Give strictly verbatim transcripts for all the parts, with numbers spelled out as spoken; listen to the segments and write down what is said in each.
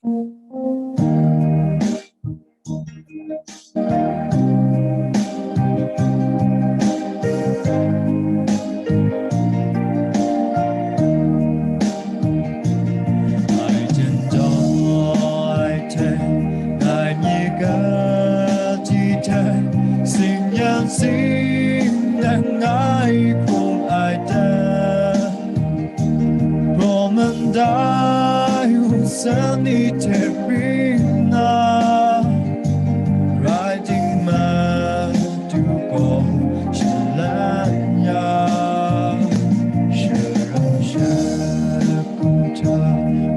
Ai jen dai hte, ngai myit ga ti hte, sing yang sing dan ngai hpung ai hte, pawman dai wu san ni hte ring nna, rai ting ma, du gaw shalan ya, sharau shap hku hta,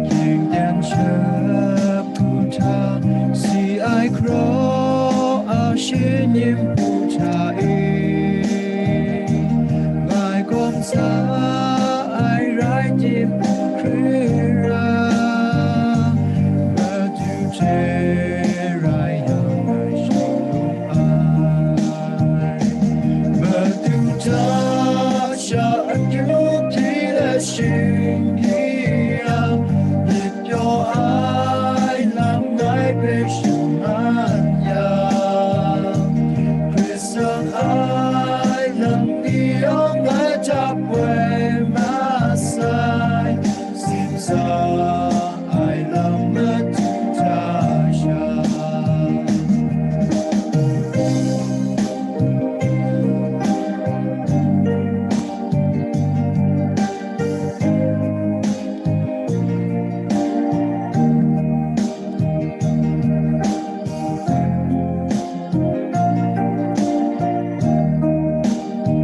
kyeng dan shap hku hta, si ai hkraw a shi nyim hku hta e, ngai gawm sa ai rai tim hkre ra, Madu hte rai yang ngai shalum ai. Madu hta sha akyu hpyi let shingkang, myit pyaw ai lam ngai hpe shaman yang, Hkristan ai lam ni yawng ngai hta poi masai, simsa ai lam madu hta sha.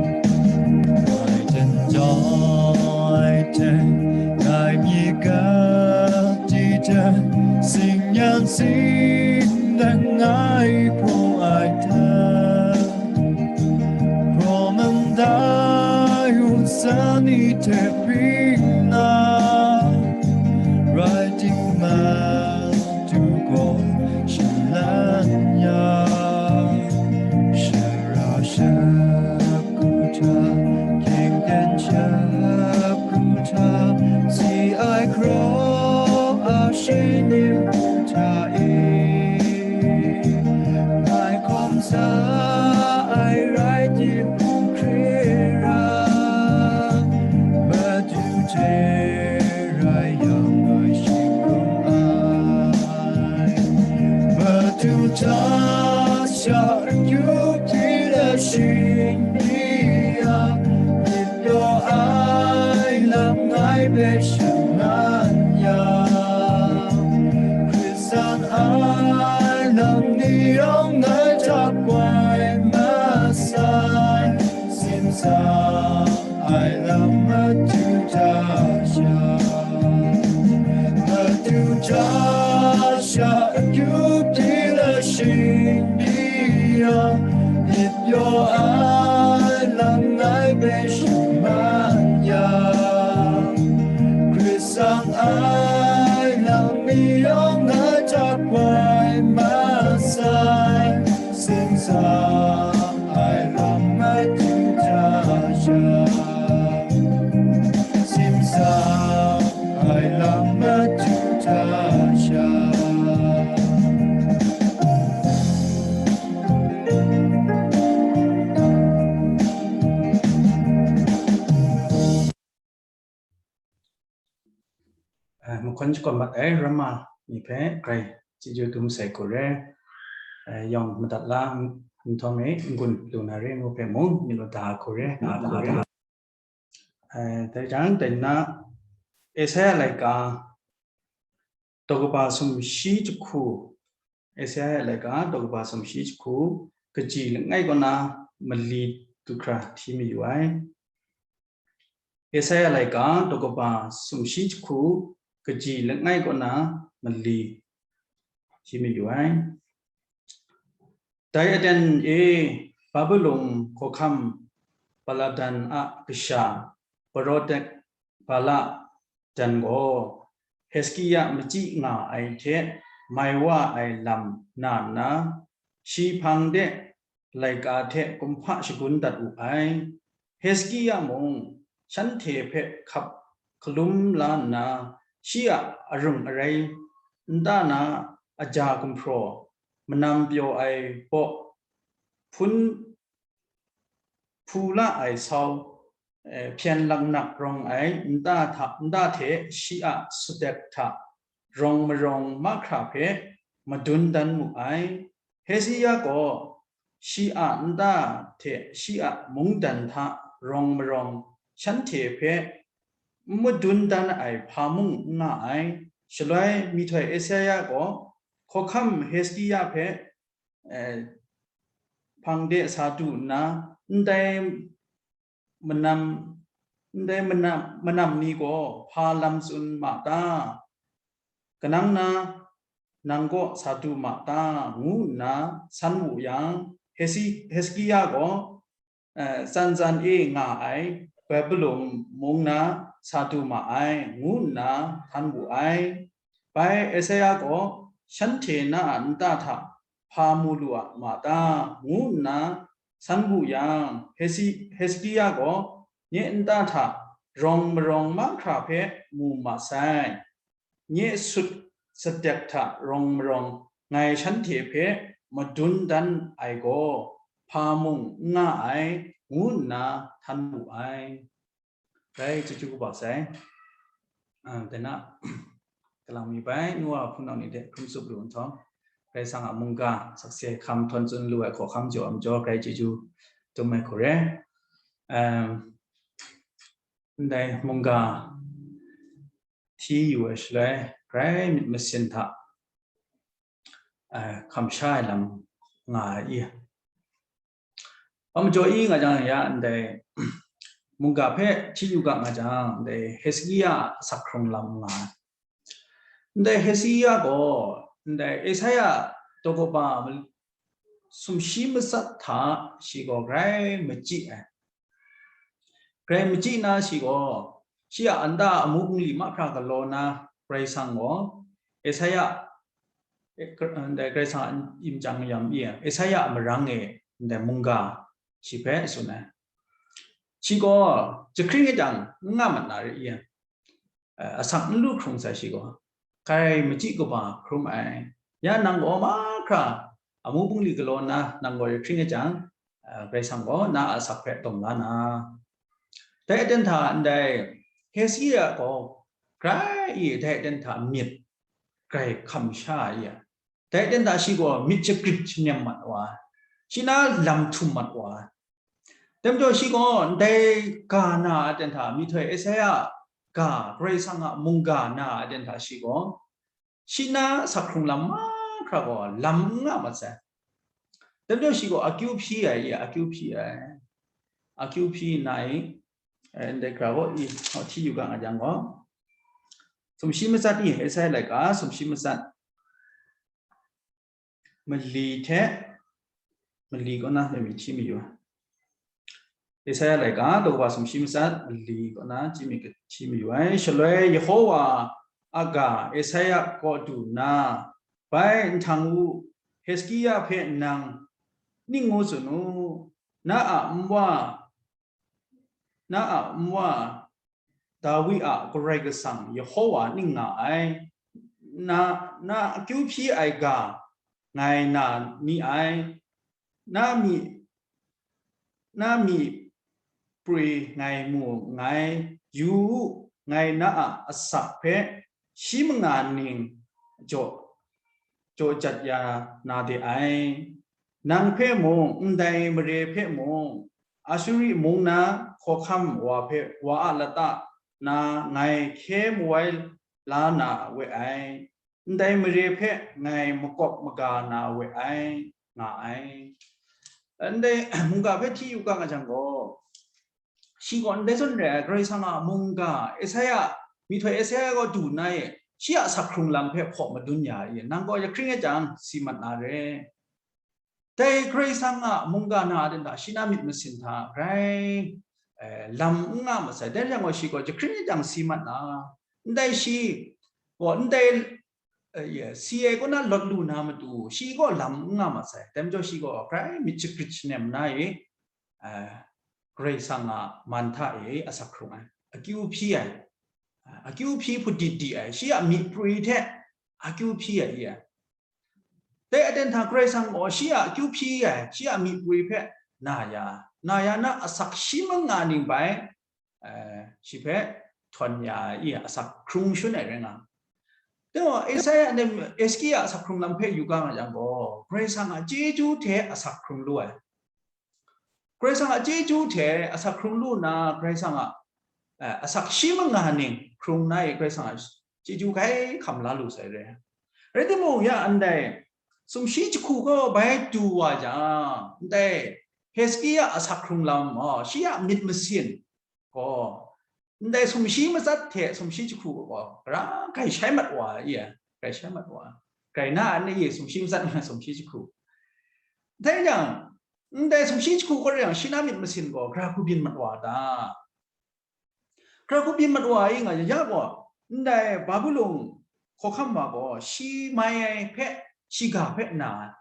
Ngai jen dai hte, ngai myit ga ti hte, sing yang sing dan ngai hpung ai hte, pawman dai wu san ni hte ring nna, rai ting ma, du gaw shalan ya, sharau shap hku hta, kyeng dan shap hku hta, si ai hkraw a shi nyim hku hta e, ngai hkawm sa ai rai tim hkre ra, Madu hte rai yang ngai shingkang ai. Madu hta sha akyu hpyi let shingkang, myit pyaw ai lam ngai hpe shaman yang, Hkristan ai lam ni yawng ngai hta poi masai, simsa ai lam madu hta sha, madu hta sha akyu hpyi let shingkang, myit pyaw ai lam ngai hpe shaman yang, Hkristan ai lam ni yawng ngai hta poi masai, simsa ai lam madu hta sha, simsa ai lam madu hta sha. Eh, mahkawn shakawn mat ai ramma ni hpe grai chyeju dum sai hku re. Eh, yawng madat la nhtawm e, n-gun lu na re ngu hpe mung myit mada hku re. Eh, dai jang, dai na, Esaia laika daw kaba sumshi jahku, Esaia laika daw kaba sumshi jahku, kaji langai kaw na mali du hkra hti mayu ai. Esaia laika daw kaba sumshi jahku, kaji langai kaw na mali hti mayu ai. Dai aten e, Babilon hkawhkam Baladan a kasha Berodak Baladan gaw Hezkia machyi nga ai hte mai wa ai lam na nna, shi hpang de laika hte kumhpa shagun dat wu ai. Hezkia mung shanhte hpe hkap hkalum la nna, shi a arung arai nta na aja gumhpraw, manam pyaw ai baw, hpun hpu la ai sau, hpyen laknak rawng ai nta hta, nta hte shi a sadek hta rawng marawng mahkra hpe madun dan mu ai. Hezekia gaw shi a nta hte shi a mungdan hta rawng marawng shanhte hpe n madun dan ai hpa mung n nga ai. Shaloi myihtoi Isaya gaw hkawhkam Hezekia hpe hpang de sa du nna, ndai manam, ndai manam, manam ni gaw hpa lam tsun ma ta? Kanang na nang kaw sa du ma ta? Ngu nna san wu yang, Hezekia gaw tsan tsan e nga ai Babulon mung na sa du ma ai, ngu nna htan wu ai. Bai Isaya gaw, shanhte na a nta hta hpa mu lu a ma ta? Ngu nna san wu yang, Hezekia gaw, nye nta hta rawng marawng mahkra hpe mu ma sai. Nye sut sadek hta rawng marawng ngai shanhte hpe madun dan ai gaw hpa mung n nga ai, ngu nna htan wu ai. Rai chyeju kaba sai. Dai na, kalang mi bai, nu wa hpunau ni de hkrum tsup lu nhtawm, Karai Kasang a mungga sakse hkam htawn tsun lu ai hkawhkam jaw ai majaw, Karai chyeju dum ai hku re. Ndai mungga hti yu ai shaloi, grai myit masin hta hkam sha ai lam nga ai i. Hpa majaw i nga jang, ya ndai mungga hpe hti yu ga nga jang, ndai Hezekia a asak hkrung lam nga ai. Ndai Hezekia gaw ndai Isaya daw kaba sumshi matsat hta shi gaw grai machyi ai. Grai machyi na shi gaw, shi a nta amu bungli mahkra galaw na Karai Kasang gaw, Isaya, ndai Karai Kasang a yin chyang yam i, Isaya a marang e ndai mungga shi hpe tsun ai. Shi gaw jahkring ai jang n nga mat na re i, asak n lu hkrung sai shi gaw, grai machyi kaba hkrum ai. Ya nang gaw mahkra amu bungli galaw nna nang gaw jahkring ai jang, Karai Kasang gaw na a asak hpe dawng la na. Dai aten hta ndai Hezekia gaw grai i, dai aten hta myit grai hkam sha ai. Dai aten hta shi gaw myit shagrit shanem mat wa ai, shi na lam htum mat wa ai. Dai majaw shi gaw ndai ga na aten hta, myihtoi Isaya ga, Karai Kasang a mungga na aten hta shi gaw, shi na asak hkrung lam mahkra gaw lam n nga mat sai. Dai majaw shi gaw akyu hpyi ai, akyu hpyi ai, akyu hpyi nna i, ndai hkra gaw i, hti yu ga nga jang gaw, sumshi matsat i, Isaya laika sumshi matsat mali hte, mali kaw na mi hti mayu ai. Isaya laika daw kaba sumshi matsat mali kaw na chyinghkrit hti mayu ai. Shaloi Yehova a ga Isaya kaw du nna, bai nhtang u, Hezekia hpe nang ning ngu tsun u, na a nwa, na a nwa Dawi a Karai Kasang Yehova ning nga ai, na, na akyu hpyi ai ga ngai na ni ai, na myi, na myi prwi ngai mu nngai, yu u, ngai na a asak hpe shi manga ning jaw, jaw jat ya na de ai. Nang hpe mung, ndai mare hpe mung, Ashuri mung na hkawhkam wa hpe, wa a lata na ngai hkye mawai la na we ai, ndai mare hpe ngai makawp maga na we ai, nga ai. Ndai mungga hpe hti yu ga nga jang gaw, shi gaw ndai zawn re ai, Karai Kasang a mungga Isaya, myihtoi Isaya gaw du nna e, shi a asak hkrung lam hpe hpaw madun ya i, nang gaw jahkring ai jang si mat na re. Dai Karai Kasang a mungga na a den hta, shi na myit masin hta grai, eh, lam n nga mat sai. Dai rai yang gaw shi gaw jahkring ai jang si mat na, ndai shi gaw ndai, eh, si ai kaw na lawt lu na matu, shi gaw lam n nga mat sai. Dai majaw shi gaw grai myit shagrit shanem na i, eh, Karai Kasang a man hta e asak hkrung ai, akyu hpyi ai, akyu hpyi hput di di ai, shi a myi prwi hte akyu hpyi ai i ai. Dai aten hta Karai Kasang gaw shi a akyu hpyi ai, shi a myiprwi hpe na ya, na ya na asak shi manga ning bai, eh, shi hpe htawn ya ai i ai, asak hkrung shun ai rai nga. Dai gaw, Isaiah nem Hezekiah asak hkrung lam hpe yu ga nga yang gaw, Karai Kasang a chyeju hte asak hkrung lu ai. Karai Kasang a chyeju hte asak hkrung lu nna, Karai Kasang a, eh, asak shi manga ning hkrung na i, Karai Kasang a chyeju grai hkam la lu sai re. Rai timung, ya ndai sumshi jahku gaw bai du wa jang, ndai Hezekiah asak hkrung lam, oh, shi a myit masin gaw, ndai sumshi matsat hte sumshi jahku gaw, gara grai shai mat wa ai, grai shai mat wa ai. Grai na ai, sumshi matsat, sumshi jahku. Dai yang, ndai sumshi jahku gaw rai yang, shi na myit masin gaw, gara hku byin mat wa ta? Gara hku byin mat wa ai nga ya gaw, ndai Babulon hkawhkam wa gaw, shi mai ai hpe, shiga hpe na ai.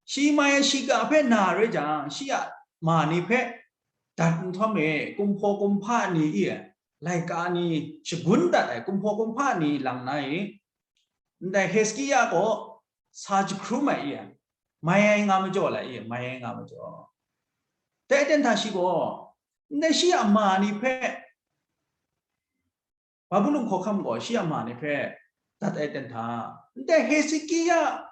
Shi mai ai shiga hpe na rai jang, shi a ma ni hpe dat nhtawm e, kumhpaw kumhpa ni i, laika ni shagun dat ai kumhpaw kumhpa ni lang na i, ndai Hezekiah gaw sa jahkrum ai i, mai ai nga majaw lai i, mai ai nga majaw. Dai aten hta shi gaw, ndai shi a ma ni hpe, Babulon hkawhkam gaw shi a ma ni hpe dat ai aten hta, ndai Hezekiah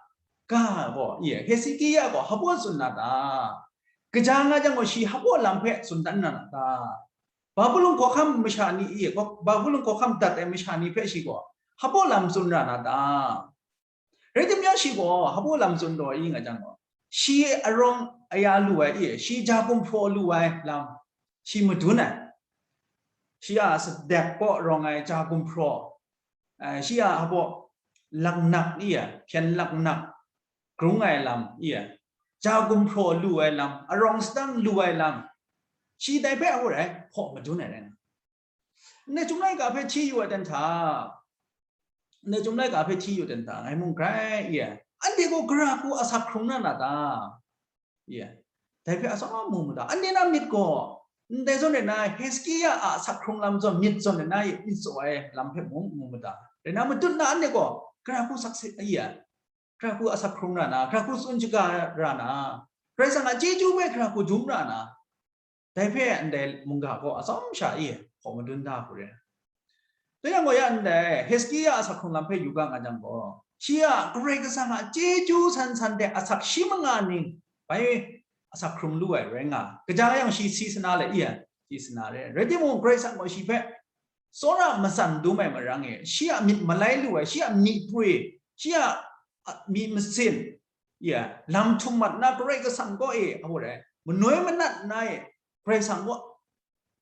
ga gaw, i, Hezekiah gaw hpaw tsun na ta? Kaja nga jang gaw, shi hpaw lam hpe tsun dan na ta? Babulon hkawhkam masha ni, i, Babulon hkawhkam dat ai masha ni hpe shi gaw hpaw lam tsun ra na ta? Rai timung, shi gaw hpaw lam tsun taw i nga jang gaw, shi arawng aya lu ai, i, shi ja gumhpraw lu ai lam, shi madun ai. Shi a sadek kaw rawng ai ja gumhpraw, eh, shi a hpaw laknak, i, hpyen laknak grung ai lam, i, ja gumhpraw lu ai lam, arawng sadang lu ai lam, shi dai hpe hpaw rai hpaw madun ai rai nga. Ndai Chyum laika hpe hti yu ai ten hta, ndai Chyum laika hpe hti yu ai ten hta, ngai mung grai, i, anhte gaw gara hku asak hkrung na na ta? I, dai hpe atsawm mu mu ta? Anhte na myit gaw, ndai zawn rai na, Hezekiah a asak hkrung lam zawn myit zawn rai na, myit tsaw ai lam hpe mung mu mu ta? Rai na, matut na anhte gaw gara hku sakse, i, gara hku asak hkrung ra na, gara hku tsun shaga ra na, Karai Kasang a chyeju hpe gara hku dum ra na, dai hpe ndai mungga gaw atsawm sha i hpaw madun da hku re. Dai yang gaw, ya ndai Hezekiah asak hkrung lam hpe yu ga nga jang gaw, shi a Karai Kasang a chyeju san san de asak shi manga ning bai asak hkrung lu ai rai nga, kaja yang shi si sana le, i, si sana re. Rai timung, Karai Kasang gaw shi hpe tsawra matsan dum ai marang e, shi a myit malai lu ai, shi a myiprwi, shi a, a, myit masin, ya, lam htum mat na Karai Kasang kaw e, a, manoi manat na e, Karai Kasang kaw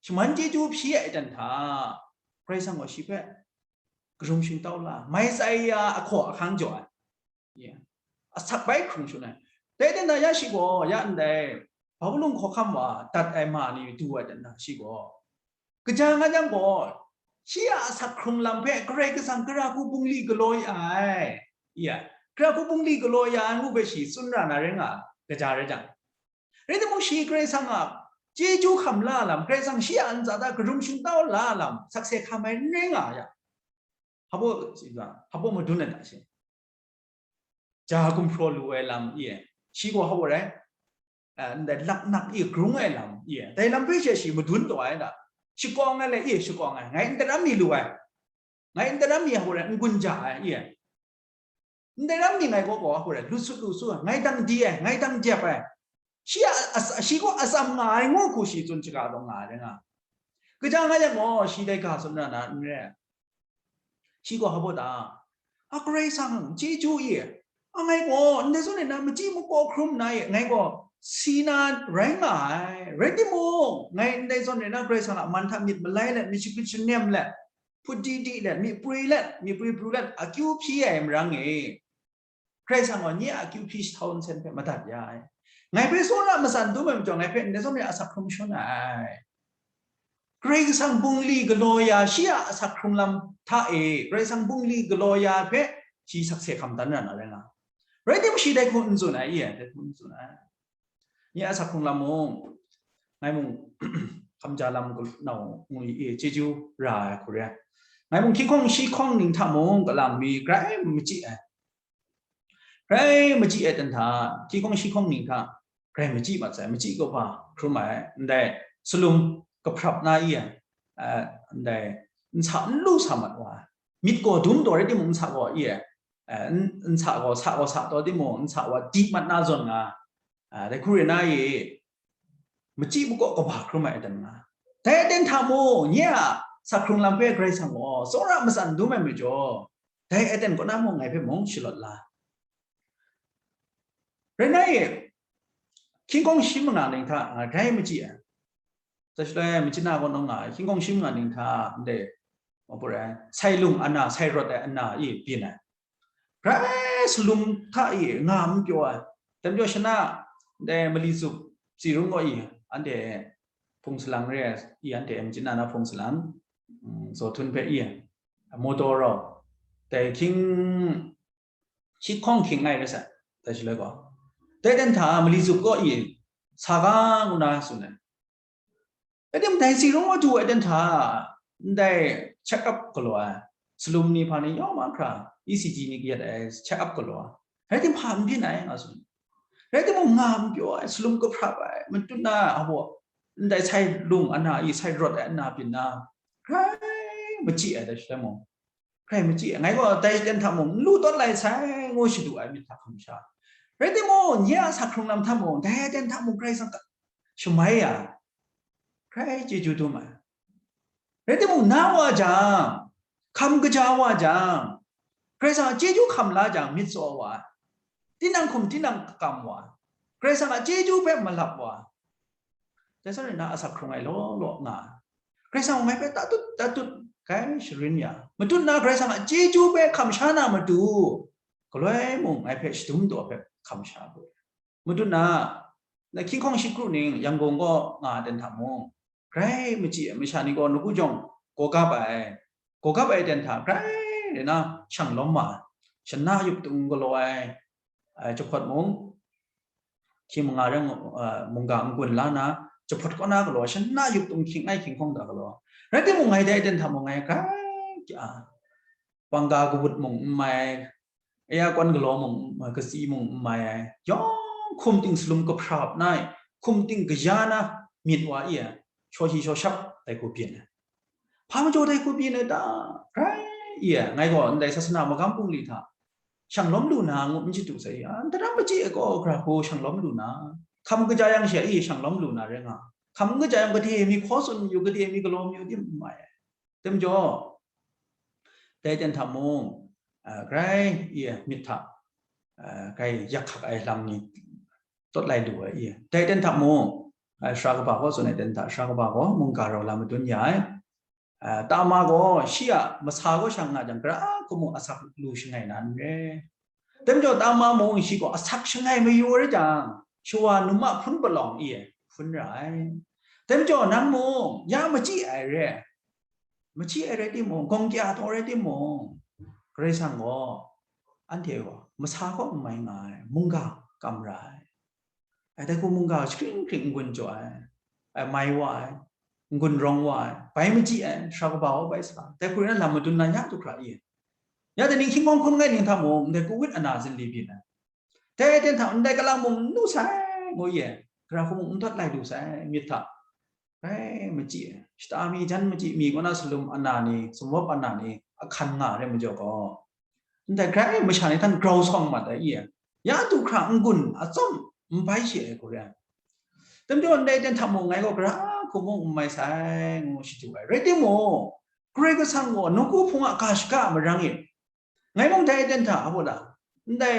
shaman chyeju hpyi ai ten hta, Karai Kasang gaw shi hpe karum shingtau la, mai tsai ya ahkaw ahkang jaw ai, ya, asak bai hkrung shun ai. Dai ten hta ya shi gaw, ya ndai Babulon hkawhkam wa dat ai ma ni du ai ten hta shi gaw, kaja nga jang gaw, shi a asak hkrung lam hpe Karai Kasang gara hku bungli galaw ya ai, ya, gara hku bungli galaw ya ai ngu hpe shi tsun ra na rai nga, kaja rai jang. Rai timung, shi Karai Kasang a chyeju hkam la lam, Karai Kasang shi a ntsa hta karum shingtau la lam, sakse hkam ai n rai nga ya, hpaw, hpaw madun ai ta shi? Ja gumhpraw lu ai lam, i, shi gaw hpaw rai, eh, ndai laknak i grung ai lam, i, dai lam hpe she shi madun taw ai ta? Shakawng ai le, i, shakawng ai, ngai n daram mi lu ai, ngai n daram mi hpaw rai n gun ja ai, i, ndai ram mi ngai gaw gaw, hpaw rai, lut sut lu su ai, ngai dang di ai, ngai dang jep ai, shi a, a, shi gaw atsam nga ai ngu hku shi tsun shaga taw nga ai rai nga. Kaja nga yang gaw, shi dai ga tsun ra na n rai. Shi gaw hpaw ta? A Karai Kasang chyeju i, a, ngai gaw ndai zawn e na machyi makaw hkrum na e, ngai gaw si na rai nga ai. Rai timung, ngai ndai zawn e na Karai Kasang a man hta myit malai let, myit shagrit shanem let, hput di di let, myiprwi let, myiprwi pru let, akyu hpyi ai marang e, Karai Kasang gaw nye a akyu hpyi jahtau nsen hpe madat ya ai. Ngai hpe tsawra matsan dum ai majaw, ngai hpe ndai zawn e asak hkrung shun ai. Karai Kasang bungli galaw ya, shi a asak hkrung lam hta e, Karai Kasang bungli galaw ya hpe shi sakse hkam dan ra na rai nga. Rai timung, shi dai hku n tsun ai, i, dai hku n tsun ai. Nye a asak hkrung lam mung, ngai mung, hkam ja lam nau ngwi i chyeju ra ai hku re ai. Ngai mung hkying hkawng shi hkawng ning hta mung kalang mi grai machyi ai. Grai machyi ai ten hta, hkying hkawng shi hkawng ning hta grai machyi mat sai, machyi kau hpa hkrum ai, ndai salum kahprap na i ai, eh, ndai nsa n lu sa mat wa ai, myit gaw dum taw rai timung, nsa gaw i ai, eh, n-, nsa gaw, sa gaw sa taw timung, nsa wa di mat na zawn nga, ah, dai hku re na i, machyi makaw kaba hkrum ai aten nga. Dai aten hta mung, nye a sa hkrung lam hpe Karai Kasang gaw tsawra matsan dum ai majaw, dai aten kaw na mung ngai hpe mung shalawt la. Rai nna e, hkying hkawng shi manga ning hta, ah, grai machyi ai. Dai shaloi, machyi na kaw nawng nga ai, hkying hkawng shi manga ning hta, ndai, ma pu rai, sai lung ana, sai rawt ai ana i byin ai. Grai salum hta i nga n pyaw ai. Dai majaw shana, ndai mali zup tsi rung gaw i, anhte hpung salang re ai, i anhte machyi na na hpung salang, mm, zaw htun hpe i, motor rau, dai hkying shi hkawng hkying ngai rai sai, dai shaloi gaw, dai ten hta mali zup kaw i, sa ga ngu na tsun ai. Rai timung, dai tsi rung wa du ai ten hta, ndai check up galaw ai, salum ni hpa ni yawng mahkra, E C G ni kayat ai, check up galaw ai. Rai timung, hpa n byin ai, nga tsun. Rai timung, nga n pyaw ai, salum kahprap ai, matut na, a baw, ndai sai lung ana i, sai rawt ai ana byin na, grai machyi ai, dai shaloi mung. Grai machyi ai. Ngai gaw dai ten hta mung n lu tawt lai sai, ngu shadu ai myit hta hkam sha. Rai timung, nye a sa hkrung lam hta mung, dai ten hta mung Karai Kasang hta shamai ya, grai chyeju dum ai. Rai timung, na wa jang, hkam kaja wa jang, Karai Kasang a chyeju hkam la jang, myit tsaw wa ai. Tinang hkum tinang kakam wa ai. Karai Kasang a chyeju hpe malap wa ai. Dai sa rai nna, asak hkrung ai law law nga ai. Karai Kasang ngai hpe tatut tatut grai sharin ya, matut na Karai Kasang a chyeju hpe hkam sha na matu, galoi mung ngai hpe shadum taw hpe hkam sha bu. Matut na, na hkying hkawng shi kru ning Yangon kaw nga ai ten hta mung, grai machyi ai masha ni gaw nawku jawng gaw gap ai, gaw gap ai ten hta grai rai na shang lawm ma ai, shana yup tung galaw ai, ai, jahpawt mung, hkying manga rai, ah, mungga n-gun la na, jahpawt kaw na galaw, shana yup tung hkying ai hkying hkawng da galaw. Rai timung, ngai dai ten hta mung ngai grai kya, bangga kawut mung n mai, aya kawn galaw mung, katsi mung n mai ai, yawng hkum ting salum kahprap na ai, hkum ting kaya na myit wa i ai, shaw hi shaw shap dai hku byin ai. Hpa majaw dai hku byin ai ta? Grai i ai, ngai gaw ndai sasana magam bungli hta shang lawm lu na ngu n shadu sai, a, ndaram machyi ai gaw, gara hku shang lawm lu na, hkam kaja yang she i shang lawm lu na rai nga, hkam n kaja yang gade mi hkaw tsun mayu, gade mi galaw mayu tim n mai ai. Tem jaw, dai ten hta mung, a, grai i ai myit hta, a, grai yak hkak ai lam ni tawt lai lu ai i ai. Dai ten hta mung, a, sara kaba gaw tsun ai ten hta, sara kaba gaw mungga rau la madun ya ai. A, tama gaw shi a masa gaw shang nga jang, gara hku mung asak lu shangai na n re. Tem jaw, tama mung shi gaw asak shangai mayu ai jang, shawa num a hpun palawng i ai, hpun ra ai. Tem jaw, nang mung ya machyi ai re, machyi ai rai timung, gawng kya taw rai timung, Karai Kasang gaw anhte gaw masa kaw n mai nga ai, mungga kam ra ai. Ai, dai hku mungga shakring hkring n-gun jaw ai, ai, mai wa ai, n-gun rawng wa ai, bai machyi ai, sara kaba wa bai sa, dai hku rai na lam madun na ya du hkra i ai. Ya dai ning hkying hkawng hkun ngai ning hta mung, ndai kawut ana zinli byin ai. Dai aten hta ndai kalang mung n lu sai, ngu i ai, gara hku mung n tawt lai lu sai, myit hta grai machyi ai. Shata mi, jan machyi mi, kaw na salum ana ni, sumwap ana ni, ahkan nga ai rai majaw gaw, ndai grai masha ni htan grau sawng mat ai i ai. Ya du hkra n-gun atsawm n bai shi ai hku rai. Tem jaw, ndai ten hta mung ngai gaw gara hku mung n mai sai, ngu shadu ai. Rai timung, Karai Kasang gaw nawku hpung a ga shaga a marang e, ngai mung dai ten hta, a baw la, ndai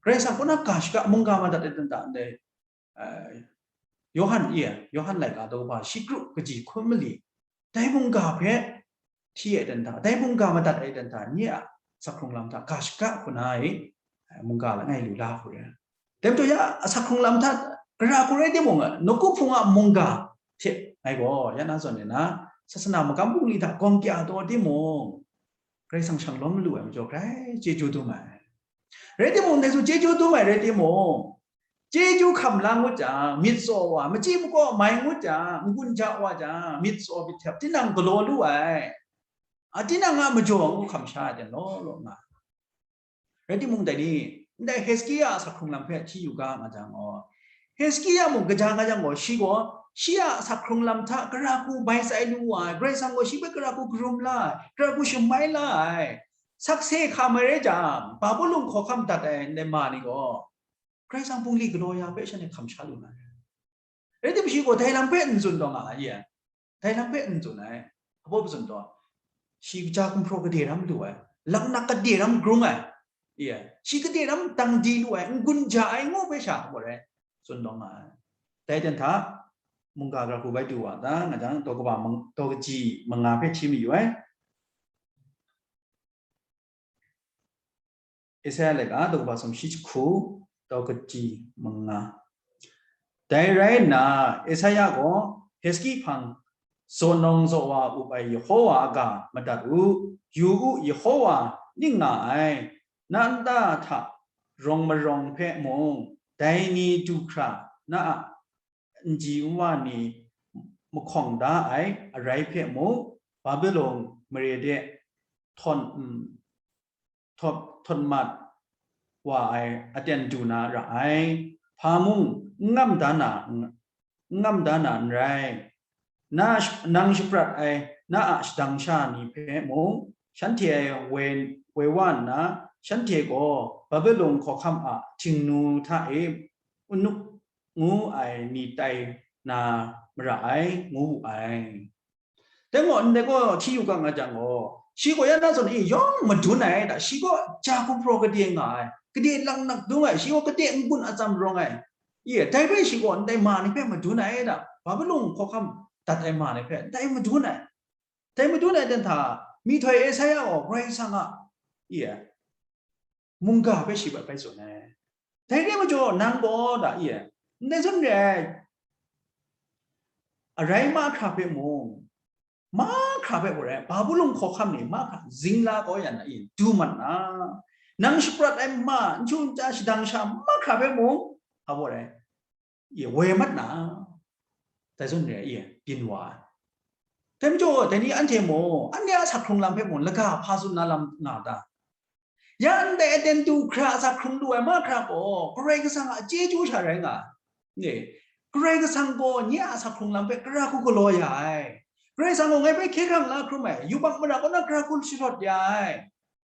Karai Kasang kaw na ga shaga mungga madat ai ten hta, ndai, eh, Yawhan i ai, Yawhan laika daw ba shi kru kaji hkun mali, dai mungga hpe hti ai ten hta, dai mungga madat ai ten hta, nye a asak hkrung lam hta ga shaga hku na i, eh, mungga langai lu la hku rai. Dai majaw ya asak hkrung lam hta gara hku rai timung, nawku hpung a mungga hte ngai gaw ya na zawn e na, sasana magam bungli hta gawng kya taw timung, Karai Kasang shang lawm malu ai majaw, grai chyeju dum ai. Rai timung, ndai hku chyeju dum ai rai timung, chyeju hkam la ngut jang, myit tsaw wa, machyi makaw mai ngut jang, n-gun ja wa jang, myit tsaw myit htep, tinang galaw lu ai. A, tinang a majaw ngu hkam sha ai ten law law nga. Rai timung, dai ni, ndai Hezkia a asak hkrung lam hpe hti yu ga nga jang gaw, Hezkia mung kaja nga jang gaw, shi gaw shi a asak hkrung lam hta gara hku bai tsai lu wa ai, Karai Kasang gaw shi hpe gara hku karum la ai, gara hku shamai la ai, sakse hka mai rai jang, Babulon hkawhkam dat ai ndai ma ni gaw, Karai Kasang bungli galaw ya hpe shanhte hkam sha lu na ai. Rai timung, shi gaw dai lam hpe n tsun taw nga ai, dai lam hpe n tsun ai. Hpa baw tsun taw, shi kaja gumhpraw gade ram lu ai, laknak gade ram grung ai, iya, shi gade ram dang di lu ai, n-gun ja ai ngu hpe sha hpa rai tsun taw nga ai. Dai ten hta, mungga gara hku bai du wa ta nga jang, daw kaba mang-, daw kaji manga hpe hti mayu ai. Esaia laika, daw kaba sumshi jahku, daw kaji manga. Dai rai nna, Esaia gaw Hezki hpang zawn nawng zawn wa up ai Yehova a ga madat u, yu u, Yehova ning nga ai, na nta hta rawng marawng hpe mung, dai ni du hkra na a n ji n wa ni mahkawng da ai arai hpe mung, Babilon mare de htawn, mm, htawn, htawn mat wa ai aten du na ra ai. Hpa mung n ngam da na, n ngam da na n rai. Na sh-, nang shaprat ai na a shadang sha ni hpe mung, shanhte woi, woi wa nna, shanhte gaw Babilon hkawhkam a htingnu hta e unuk ngu ai ni tai na mara ai, ngu wu ai. Dai gaw, ndai gaw hti yu ga nga jang gaw, shi gaw ya na zawn e yawng madun ai da, shi gaw ja gumhpraw gade nga ai, gade laknak dung ai, shi gaw gade n-gun atsam rawng ai. Ye, dai hpe shi gaw ndai ma ni hpe madun ai da, Babilon hkawhkam dat ai ma ni hpe dai madun ai. Dai madun ai ten hta, myihtoi Esaia gaw Karai Kasang a, ye, mungga hpe shi bai bai tsun ai. Dai re ai majaw, nang gaw da, ye, ndai zawn re ai, arai mahkra hpe mung, mahkra hpe gaw rai, Babilon hkawhkam ni mahkra zingla kau ya na, ye, du mat na, nang shaprat ai ma, n chyu n cha shadang sha mahkra hpe mung, a gaw rai, ye, woi mat na, dai zawn re ai, ye, byin wa ai. Dai majaw, dai ni anhte mung, anhte a asak hkrung lam hpe mung, laga hpa tsun na lam nga ta? Ya ndai aten du hkra asak hkrung lu ai mahkra gaw, Karai Kasang a chyeju sha rai nga ai. Ne, Karai Kasang gaw nye a asak hkrung lam hpe gara hku galaw ya ai. Karai Kasang gaw ngai hpe hkye hkrang la hkrum ai, yubak mara kaw na gara hku sharawt ya ai.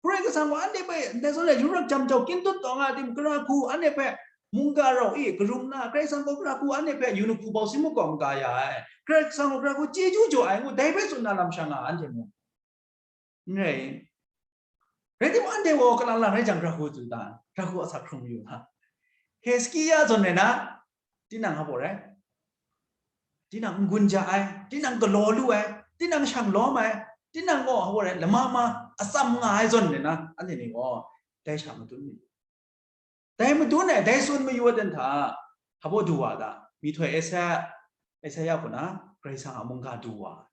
Karai Kasang gaw anhte hpe ndai zawn e yurak jam jau kyin tut taw nga ai tim, gara hku anhte hpe mungga rau e karum na, Karai Kasang gaw gara hku anhte hpe yu nhku bau si makawng ga ya ai, Karai Kasang gaw gara hku chyeju jaw ai ngu, dai hpe tsun na lam sha nga ai anhte mung. N rai. Rai timung, anhte gaw kalang lang rai jang, gara hku tsun ta, gara hku asak hkrung yu hta. Hezkia zawn rai na, tinang hpa rai? Tinang n-gun ja ai, tinang galaw lu ai, tinang shang lawm ai, tinang gaw hpa rai, lama ma atsam nga ai zawn rai na, anhte ni gaw dai sha madun mi. Dai madun ai, dai tsun mayu ai ten hta, hpa du wa ta? Myihtoi Esaia, Esaia kaw na Karai Kasang a mungga du wa ai.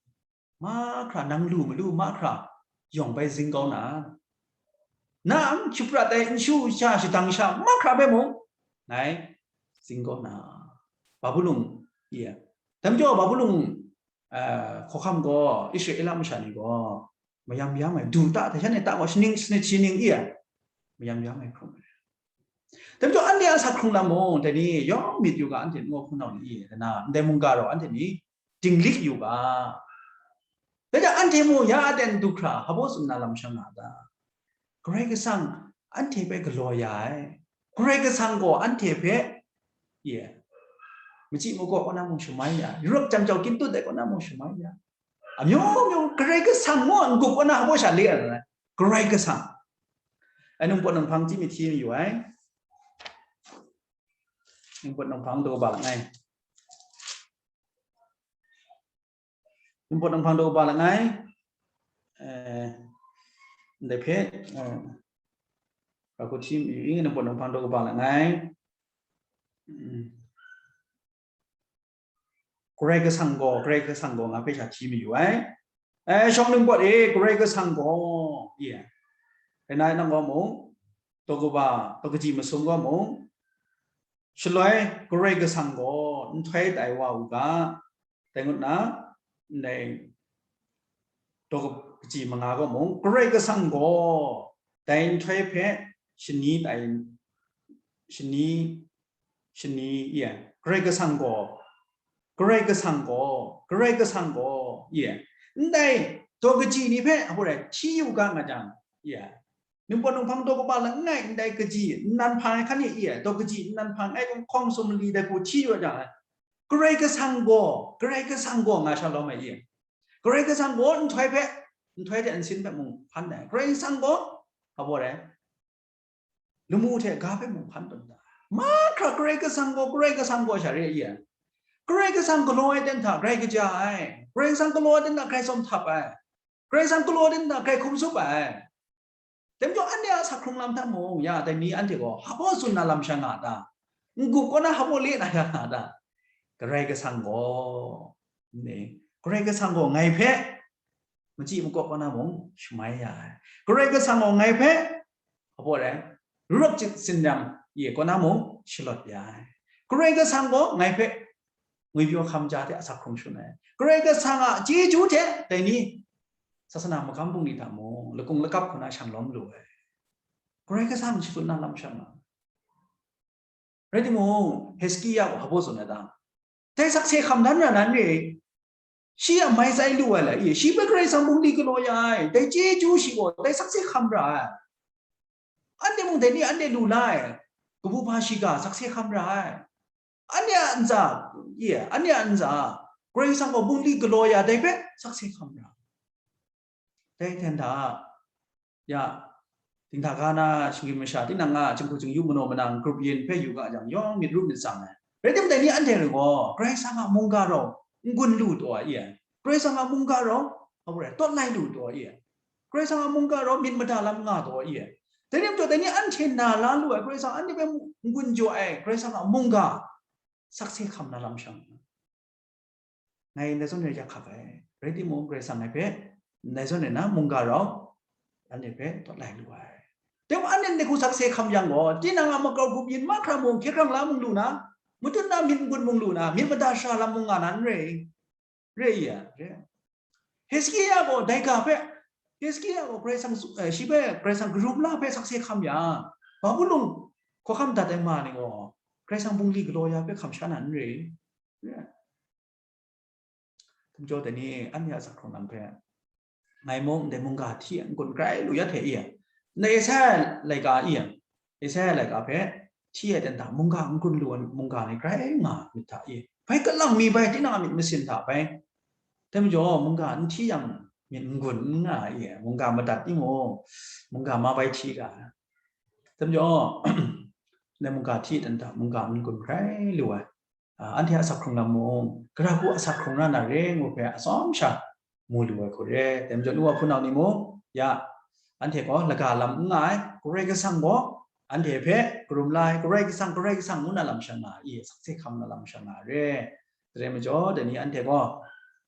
Mahkra nang lu malu mahkra yawng bai zing kau na, nang shaprat ai n chyu n cha shadang sha mahkra hpe mung ngai zing kau na, Babilon, ye, dai majaw Babilon, eh, hkawhkam gaw Israela masha ni gaw mayam yam ai, du ta, hte shan e ta gaw shaning, sanit shaning, ye, mayam yam ai hkrum ai. Dai majaw, anhte a asak hkrung lam mung, dai ni yawng myit yu ga, anhte ngu hpunau ni, dai na, ndai mungga rau anhte ni dinglik yu ga. Dai hta anhte mung ya aten du hkra hpa tsun na lam sha nga ta? Karai Kasang anhte hpe galaw ya ai. Karai Kasang gaw anhte hpe, ye, machyi makaw kaw na mung shamai ya, yurak jam jau kyin tut ai kaw na mung shamai ya. Amyu myu Karai Kasang gaw n-gup kaw na hpa sha le ai, Karai Kasang. Ai, ningpawt ninghpang chyi mi hti mayu ai. Ningpawt ninghpang daw kaba langai. Ningpawt ninghpang daw kaba langai. Eh, ndai hpe, eh, gara hku hti mayu i, ningpawt ninghpang daw kaba langai. Mm. Karai Kasang gaw, Karai Kasang gaw nga hpe sha hti mayu ai. Eh, shawng ningpawt e, Karai Kasang gaw, ye, rai nna nang gaw mung, daw kaba, daw kaji masum gaw mung, shaloi Karai Kasang gaw nhtoi tai wa u ga, dai ngut na, ndai daw kaji manga gaw mung, Karai Kasang gaw dai nhtoi hpe shani tai, shani, shani, iya, Karai Kasang gaw, Karai Kasang gaw, Karai Kasang gaw, iya, ndai daw kaji ni hpe, a, hti yu ga nga jang, iya, ningpawt ninghpang daw kaba langai ndai kaji nnan hpang ai hkan e, iya, daw kaji nnan hpang ai hkawng sumli dai hku hti yu jang, Karai Kasang gaw, Karai Kasang gaw nga shalawm ai, iya, Karai Kasang gaw nhtoi hpe, nhtoi hte nsin hpe mung hpan ai. Karai Kasang gaw, a, lamu hte ga hpe mung hpan tawn da ai. Mahkra Karai Kasang gaw, Karai Kasang gaw sha re ai. Karai Kasang galaw ai ten hta grai kaja ai. Karai Kasang galaw ai ten hta grai tsawm htap ai. Karai Kasang galaw ai ten hta grai hkum tsup ai. Dai majaw anhte a asak hkrung lam hta mung, ya, dai ni anhte gaw hpa tsun na lam sha nga ta? N-gup kaw na hpa le na ya nga ta? Karai Kasang gaw, ni, Karai Kasang gaw ngai hpe machyi makawp kaw na mung shamai ya ai. Karai Kasang gaw ngai hpe, hpa rai, rurak cit sinjang ye kaw na mung shalawt ya ai. Karai Kasang gaw ngai hpe ngwipyaw hkam ja hte asak hkrung shangun ai. Karai Kasang a chyeju hte dai ni sasana magam bungli hta mung lakung lakap hku na shang lawm lu ai. Karai Kasang shatsun na lam sha nga. Rai timung, Hezkiya gaw hpa tsun ai ta? Dai sakse hkam dan ra nan re. Shi a mai tsai lu ai la, i, shi hpe Karai Kasang bungli galaw ya ai, dai chyeju shi gaw, dai sakse hkam ra ai. Anhte mung dai ni anhte lu la ai, kabu hpa shiga sakse hkam ra ai. Anhte a ntsa, i, anhte a ntsa, Karai Kasang gaw bungli galaw ya dai hpe sakse hkam ra ai. Dai hten hta, ya, dinghta ga na shinggyim masha, tinang a jinghku jingyu manaw manang grup yin hpe yu ga jang, yawng myit rup myit tsang ai. Rai timung, dai ni anhte gaw Karai Kasang a mungga rau n-gun lu taw ai, i ai. Karai Kasang a mungga rau, a, hpa rai, tawt lai lu taw ai, i ai. Karai Kasang a mungga rau myit mada lam nga taw ai, i ai. Dai ni majaw, dai ni anhte na la lu ai, Karai Kasang anhte hpe n-gun jaw ai, Karai Kasang a mungga sakse hkam na lam sha nga. Ngai ndai zawn re yak hkak ai. Rai timung, Karai Kasang ngai hpe ndai zawn re na mungga rau anhte hpe tawt lai lu ai. Dai majaw anhte ndai hku sakse hkam yang gaw, tinang a makau grup yin mahkra mung, hkye hkrang la mung lu na, matut na myit n-gun mung lu na, myit mada sara lam mung nga na n re. Re ya, re. Hezkiya gaw dai ga hpe, Hezkiya gaw Karai Kasang, eh, shi hpe Karai Kasang karum la hpe sakse hkam yang, Babilon hkawhkam dat ai ma ni gaw Karai Kasang bungli galaw ya hpe hkam sha na n re. Re. Dai majaw dai ni anhte a asak hkrung lam hpe, ngai mung ndai mungga hti ai n-gun grai lu ya hte i, ndai Esaia laika i, Esaia laika hpe hti ai ten hta mungga n-gun lu ai mungga ni grai nga myit hta i, bai kalang mi bai, tinang a myit masin hta bai. Dai majaw mungga n hti yang myit n-gun n nga i, mungga madat timung, mungga ma bai hti ga ai. Dai majaw, ndai mungga hti ai ten hta mungga n-gun grai lu ai. Ah, anhte a asak hkrung lam mung, gara hku asak hkrung ra na re ngu hpe atsawm sha mu lu ai hku re. Dai majaw, nu wa hpunau ni mung, ya, anhte gaw laga lam n nga ai, Karai Kasang gaw anhte hpe karum la ai, Karai Kasang, Karai Kasang ngu na lam sha nga ai, sakse hkam na lam sha nga ai re. Dai majaw, dai ni anhte gaw,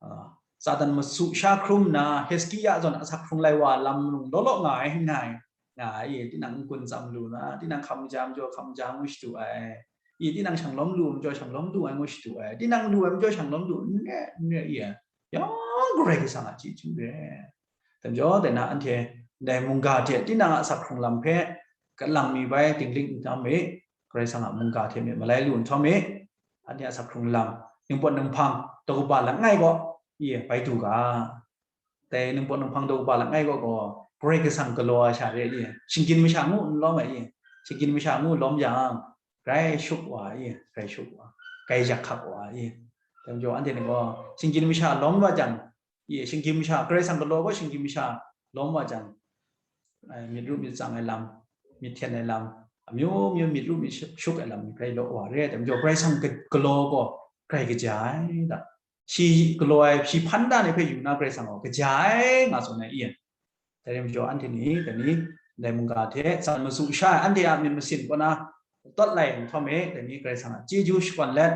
ah, Satan masu sha hkrum nna, Hezkiya zawn asak hkrung lai wa lam mung law law nga ai, n nga ai. Nga ai, tinang n-gun tsam lu na, tinang hkam ja majaw hkam ja ngu shadu ai, i, tinang shang lawm lu majaw shang lawm lu ai ngu shadu ai, tinang lu ai majaw shang lawm lu, n re, n re, i, yawng Karai Kasang a chyeju re. Dai majaw, dai na anhte ndai mungga hte tinang a asak hkrung lam hpe kalang mi bai dinglik n tam mi, Karai Kasang a mungga hte myit malai lu nhtawm mi, anhte a asak hkrung lam, ningpawt ninghpang daw kaba langai gaw, i, bai du ga. Dai ningpawt ninghpang daw kaba langai gaw, gaw, Karai Kasang galaw ai sha re i, shinggyim masha ngu n lawm ai i, shinggyim masha ngu lawm yang, grai shuk wa i, grai shuk wa, grai yak hkak wa i. Dai majaw, anhte ni gaw, shinggyim masha lawm wa jang, i, shinggyim masha, Karai Kasang galaw gaw shinggyim masha lawm wa jang, ai, myit rup myit tsang ai lam, myit hten ai lam, amyu myu myit rup myit shuk, shuk ai lam ni grai law wa re ai, dai majaw Karai Kasang ga-, galaw gaw grai kaja ai da. Shi galaw ai, shi hpan da ni hpe yu na Karai Kasang gaw kaja ai nga tsun ai i. Dai rai majaw, anhte ni, dai ni, ndai mungga hte tsan masu sha ai, anhte a myit masin kaw na tawt lai nhtawm e, dai ni Karai Kasang a chyeju shakawn let,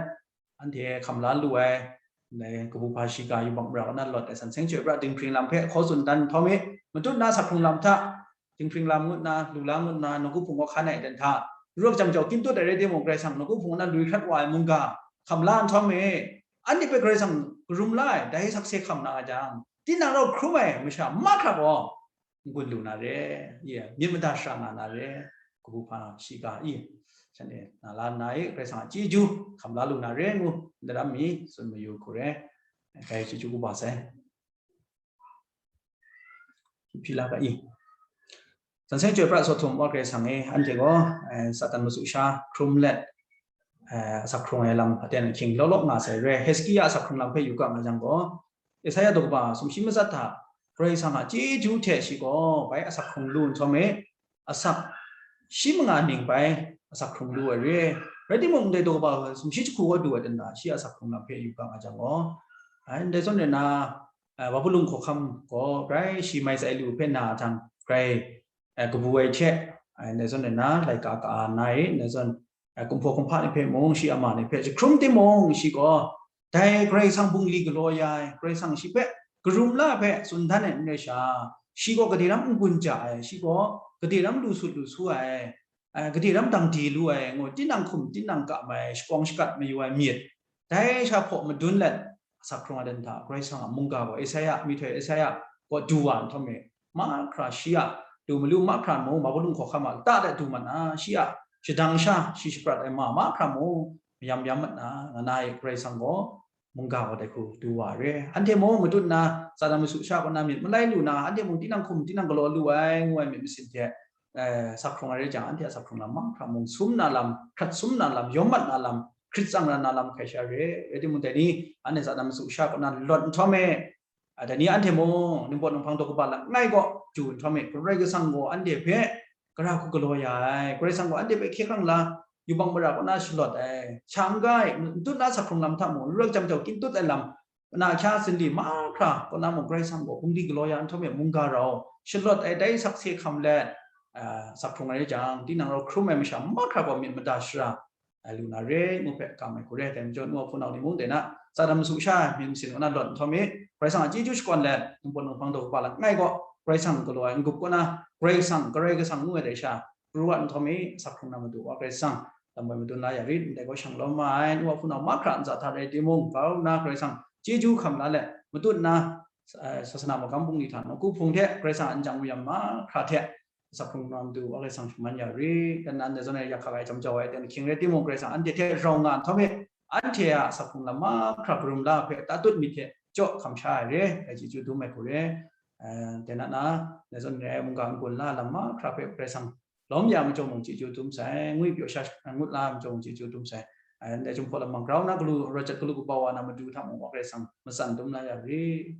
anhte hkam la lu ai, ndai kabu hpa shiga yubak mara kaw na lawt ai san seng chyoi pra dinghpring lam hpe hkaw tsun dan nhtawm e, matut na asak hkrung lam hta, dinghpring lam ngut na, lu la ngut na, nawku hpung kaw hkan ai dan hta, rawk jang jau kin tut ai rai timung, Karai Kasang nawku hpung kaw na lui hkrat wa ai mungga hkam la nhtawm e, anhte hpe Karai Kasang karum la ai, dai sakse hkam na nga jang, tinang rau hkrum ai masha mahkra gaw n-gun lu na re, i, myit mada shara nga na re, kabu hpa shiga i, shanhte na la nna e, Karai Kasang a chyeju hkam la lu na re ngu, ndaram mi tsun mayu hku re, dai chyeju kaba sai. Hpyi la ga i. Zanseng Chyoi Pra Sawhtum wa Karai Kasang e, anhte gaw, eh, Satan masu sha hkrum let, eh, asak hkrung ai lam aten ahkying law law nga sai re. Hezekia asak hkrung lam hpe yu ga nga jang gaw, Isaya daw kaba sumshi matsat hta, Karai Kasang a chyeju hte shi gaw bai asak hkrung lu nhtawm e, asak shi manga ning bai asak hkrung lu ai re. Rai timung, ndai daw kaba sumshi jahku gaw du ai dan da, shi asak hkrung lam hpe yu ga nga jang gaw, ai, ndai zawn re na, eh, Babulun hkawhkam gaw grai shi mai tsai lu hpe na jang, grai, eh, kabu ai hte, eh, ndai zawn re na, laika ka-a na e, ndai zawn, eh, kumhpaw kumhpa ni hpe mung, shi ama ni hpe jahkrum timung, shi gaw dai Karai Kasang bungli galaw ya ai, Karai Kasang shi hpe karum la hpe tsun dan ai n rai sha, shi gaw gade ram n-gun ja ai, shi gaw gade ram lu sut lu su ai, eh, gade ram dang de lu ai, ngu, tinang hkum tinang kam ai, shakawng shakat mayu ai myit, dai sha hpaw madun let, asak hkrung ai dan hta, Karai Kasang a mungga gaw Isaya, myihtoi Isaya gaw du wa nhtawm e, mahkra shi a du malu mahkra mung, Babulun hkawhkam a lata de du mat na, shi a shadang sha shi shaprat ai ma mahkra mung, mayam yam mat na, nga na e, Karai Kasang gaw mungga gaw dai hku du wa re. Anhte mung matut nna, Satan masu sha kaw na myit malai lu na, anhte mung tinang hkum tinang galaw lu ai, ngu ai myit masin hte, eh, asak hkrung ai rai jang, anhte asak hkrung lam mahkra mung, sum na lam, hkrat sum na lam, yawm mat na lam, hkrit tsang ra na lam hkai sha re. Rai timung, dai ni anhte Satan masu sha kaw na lawt nhtawm e, a, dai ni anhte mung ningpawt ninghpang daw kaba langai gaw du nhtawm e, Karai Kasang gaw anhte hpe gara hku galaw ya ai, Karai Kasang gaw anhte hpe hkye hkrang la, yubak mara kaw na shalawt ai, sha n-ga ai, n tut na asak hkrung lam hta mung, rak jam jau kyin tut ai lam, na hkya zinli mahkra kaw na mung, Karai Kasang gaw bungli galaw ya nhtawm e mungga rau shalawt ai, dai sakse hkam let, ah, asak hkrung ai rai jang, tinang rau hkrum ai masha mahkra gaw myit mada shara, ah, lu na re, ngu hpe kam ai hku re. Dai majaw, nu a hpunau ni mung dai na, Satan masu sha myit masin kaw na lawt nhtawm e, Karai Kasang a chyeju shakawn let, ningpawt ninghpang daw kaba langai gaw, Karai Kasang galaw ai n-gup kaw na, Karai Kasang, Karai Kasang ngu ai dai sha, pru wa nhtawm e, asak hkrung na Madu wa Karai Kasang lam bai madun la ya rit, ndai gaw shang lawm ma ai, nu wa hpunau mahkra ntsa hta rai timung, grau nna Karai Kasang chyeju hkam la let, matut nna, eh, sasana magam bungli hta nawku hpung hte Karai Kasang a n jang mayam mahkra hte, asak hkrung na Madu wa Karai Kasang shaman ya rit, dan nan de zawn e yak hkak ai jam jau ai aten ahkying rai timung, Karai Kasang anhte hte rau nga nhtawm e, anhte a asak hkrung lam mahkra karum la hpe tatut myit hte jaw hkam sha ai re, dai chyeju dum ai hku re. Eh, dai na na, dai zawn re ai mungga n-gun la lam mahkra hpe Karai Kasang lawm ya majaw mung chyeju dum sai, ngwi pyaw sha ngut la majaw mung chyeju dum sai. Eh, ndai Jinghpaw Lamang grau na galu, rawt jat galu kaba wa na Madu hta mung wa Karai Kasang matsan dum la ya rit.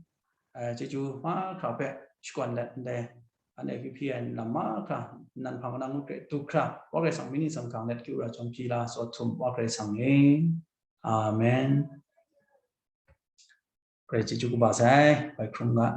Eh, chyeju mahkra hpe shakawn let ndai, anhte hpyi hpyi ai lam mahkra, nan hpang na ngut hkra du hkra, wa Karai Kasang myit ni tsang gang let kyu ra jawm hpyi la, Sawhtum wa Karai Kasang e. Amen. Karai chyeju kaba sai, bai hkrum ga.